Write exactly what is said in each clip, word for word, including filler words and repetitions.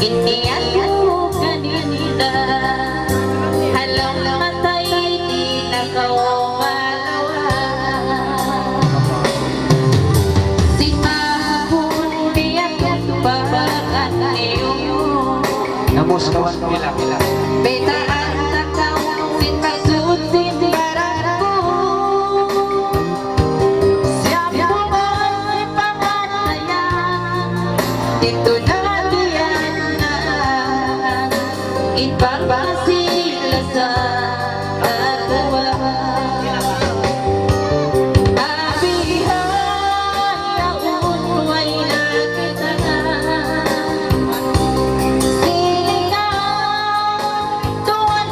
Ini aku kaninda, halang matay di' na kaw malawa. Sin mahapun di' aku pagaan niyu. Namus kawan bilang. Baytaan ta kaw sin maksud sin baran ku. Siya pumuli pangatayan, didtu na diyan na in pagbasil sa katuwa. Abi hayaun way na kita na. Sila Tuwan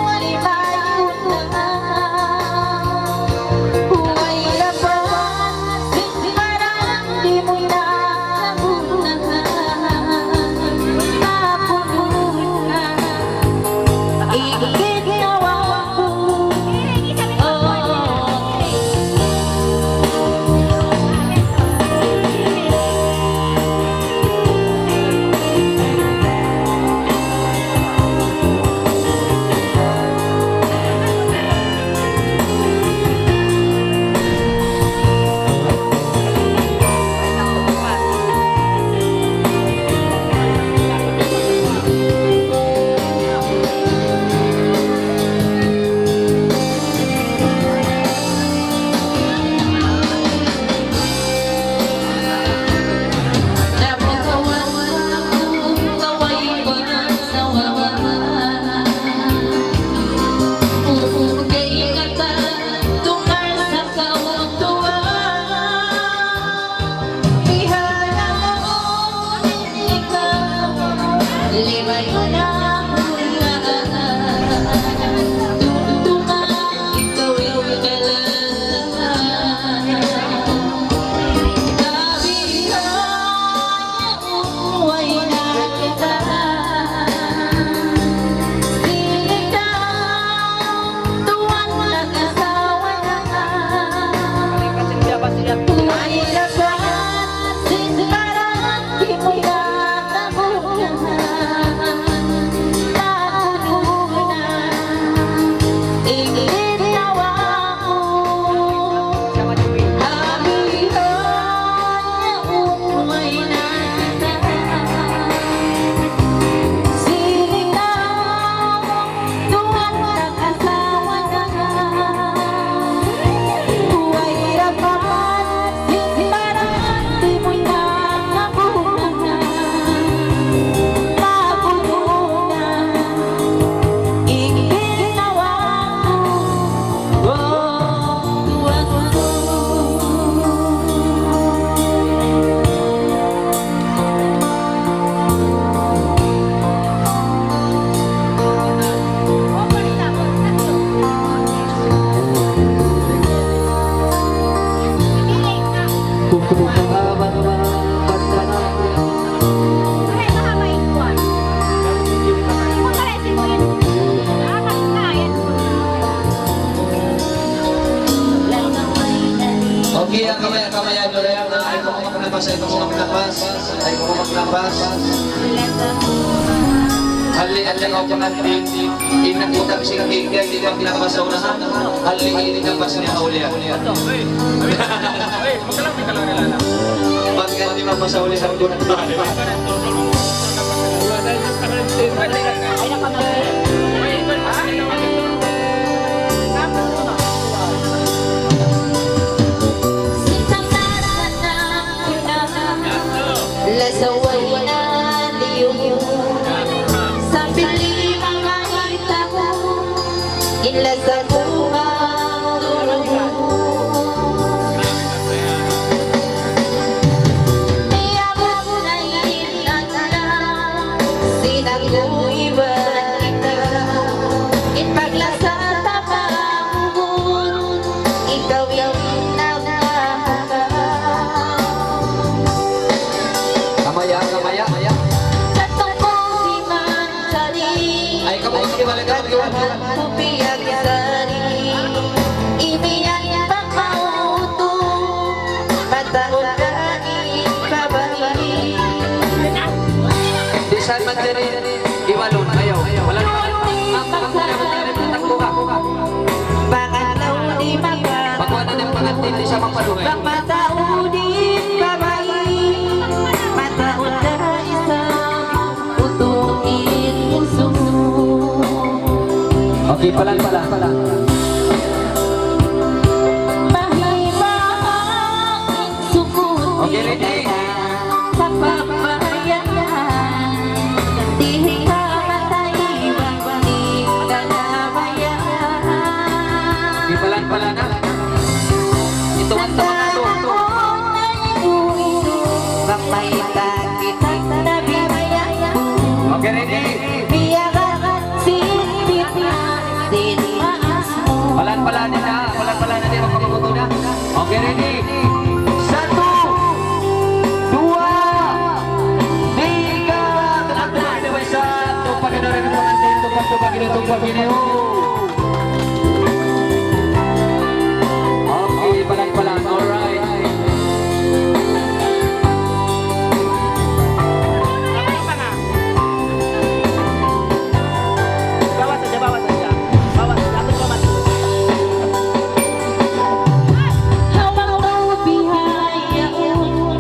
limayuna, way labahan, sin baran di' mu na kagunahan. Mapununa in ginawa ku. Oh. Okay, ang kamay, kamay, ano na yan, ah, ayaw kamu magnapas, ayaw kamu magnapas, ayaw kamu magnapas. Hali, hali, ayaw kamu magnapas. Inang utang sin kikil, di' magnapas sa unahan. Hali, ini napas niya ha ulihan. Pagka di' magnapas sa ulihan, Lasaway na liyu, sambil di' makakita' ku, in lasa ku magdurung. Miyabut na in adlaw, sin aku iban ikaw, in paglasa ta maabut, ikaw in nagkahagad. Kamaya, kamaya. Sa tungkol di' mansari. Ay, kamaya, kamaya, kamaya. Ku piyagsari, imiyan pa mautu, mataud ka di' kabari. Bisan man diri, Pagkuha na ng pangantin, di' siya magpaluhay. Okay, palan, palan, palan. Okay, ready? Di palan-palan na. Ito ang tawag na to. Okay, ready? Palan-palan na. Palan-palan na, di' magpapagutuna. Okay, ready? Satu, dua, tiga. Tupad, tupad, tupad, tupad, tupad, tupad, tupad. Okay, palan-palan. Alright. Bawa saja, bawa saja. Bawa saja, atur bawa saja. Hawak daw bihaun,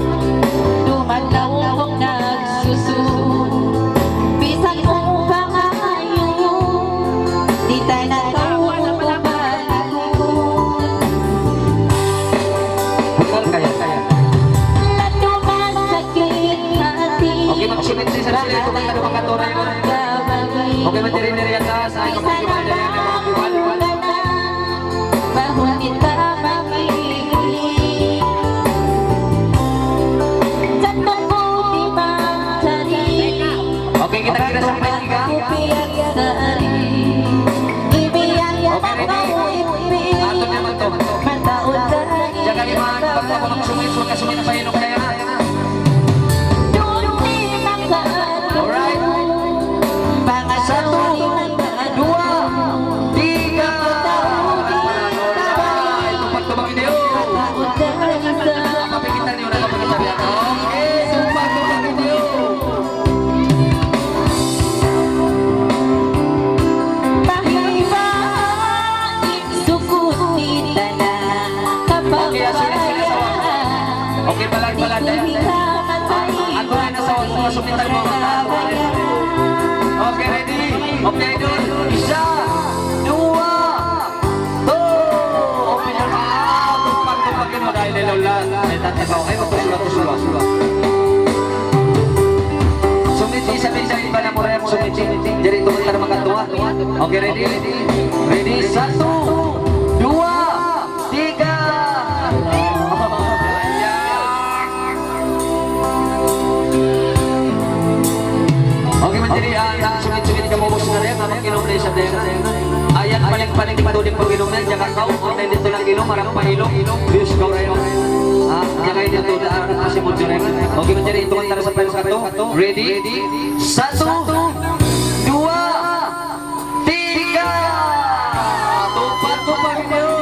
dumalaw kong nagsusun. Bisan kung pangayo, di' tayo na kaun. Bukan kaya, kaya. Okay, magsumit sa sarili, kung ano makaturay mo. Okay, mandiri-diri ang taas, ay, kapag yung mandiri ang mga buwan. Okay, kita-kita sa mga tiga. Okay, ready? Ato naman to. Jaga iman, pagka magsumit, huwag ka sumit pa, ilok na yan. Alright. Satu, dua, tiga. Alright. Tupad, tupad, video. Nakapikit na niyo, nakapikit na niyo. Okay. Tupad, tupad, video. Okay, palan-palan na yan. Ato na yan, asawa ko, sumitan mo. Okay, ready? Okay, idol. Isa, duwa, tu. Okay, na. Ah, tupad, tupad, yun, dahil ilaw lang. Ay, tatagaw. Ay, magkusula, kusula. Sumiti sa minsan, iba na mo rin, sumiti. Jadi, tumulong ka na magkatuwa. Okay, ready? Ready? Satu, dua, tiga. Okay, manjari, ah, sungit-sungit kamu, boss, na rin, ah, mag-inom na isa din. Ayan, paling-paling, ito din pag-inom na, diyan ka, ikaw, kung na dito lang inom, harap pa ilong, views ko rin. Ah, diyan kayo dito, daan, kasi mo dyan. Okay, manjari, ito ang tara sa friends ka to. Ready? Satu, dua, tiga. Tupad, tupad, video.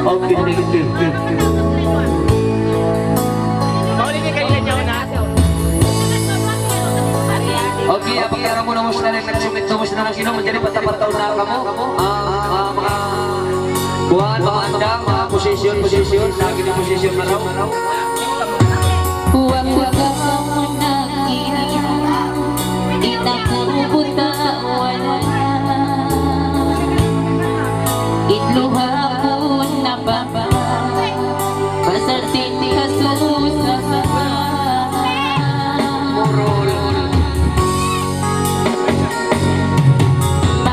Okay, thank you. Okay, apa kaya mo na mo sila nagsumitu mo sila mag-inom, jadi patapat taon na kamo. Ah, ah, mga kuwan, mga andam, mga posisyon, posisyon, lagi na posisyon na raw. Huwag ka muna iiyak, di na pupunta wala. Itluha ko na ba, pasal sin kasusahan.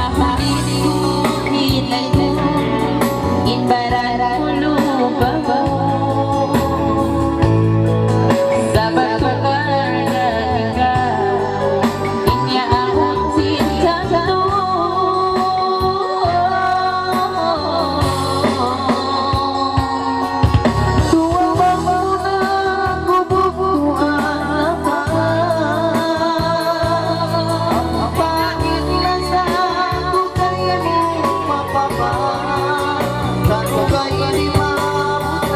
Mahulit ku hinay ku, in baran ku lupa ku. Sabab ku karna ikaw, in yaun sin tantu. Tuwa ba muna ku buktuan apa? Apa in lasa ku kaymu mapapa? Kanu kay di' maabut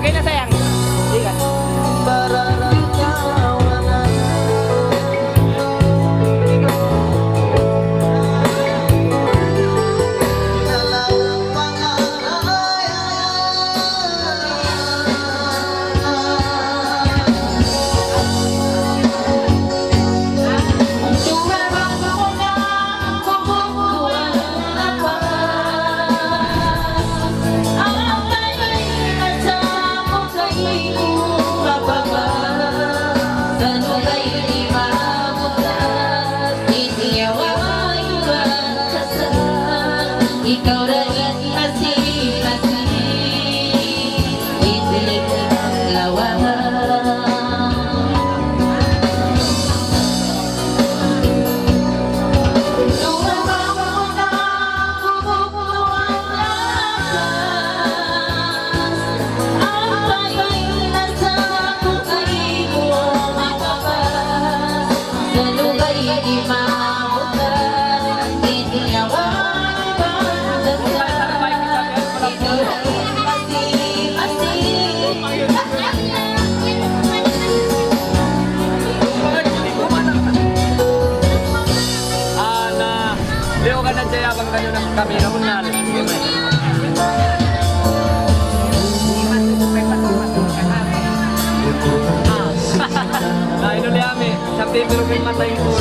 Kaya na, sayang. Ingat. Ana, liyu ka na dyan, abang kayo na kami, namunal. Na, ino liya mi, sa Pedro kay matay ko.